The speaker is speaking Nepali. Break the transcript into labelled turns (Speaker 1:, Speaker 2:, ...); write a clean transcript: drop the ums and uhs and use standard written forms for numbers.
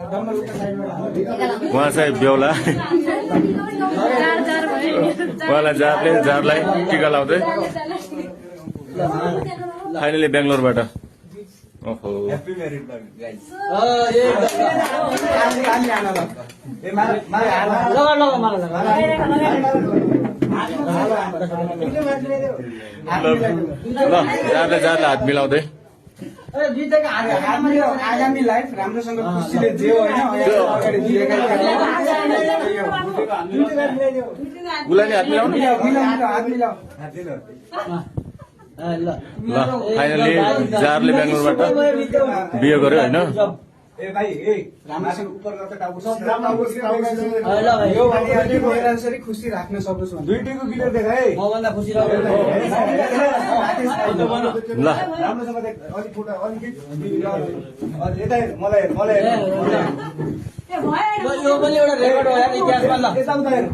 Speaker 1: उहाँ चाहिँ बेहुला उहाँलाई जारलाई टिका लाउँदै फाइनली बेङ्गलोरबाट ओहो
Speaker 2: Happy married guys.
Speaker 1: ल जारले हात मिलाउँदै
Speaker 3: आगामी लाइफ राम्रोसँग खुसीले जे होइन अगाडि दिएका
Speaker 1: उसलाई नि हात मिलाउनु ल फाइनली जारले बेङ्गलोरबाट बिहे गर्यो होइन
Speaker 3: ए भाइ ए राम्रोसँग उपर गर्दा टाउको खुसी राख्न सकोस् दुईटैको गिटार देखा है
Speaker 2: मभन्दा खुसी रह्यो
Speaker 1: ल
Speaker 3: राम्रोसँग देख अलिक फुटा अलिकति यता हेर मलाई हेर
Speaker 2: यो पनि एउटा रेकर्ड हो यार इतिहासमा ल
Speaker 3: यता उता हेर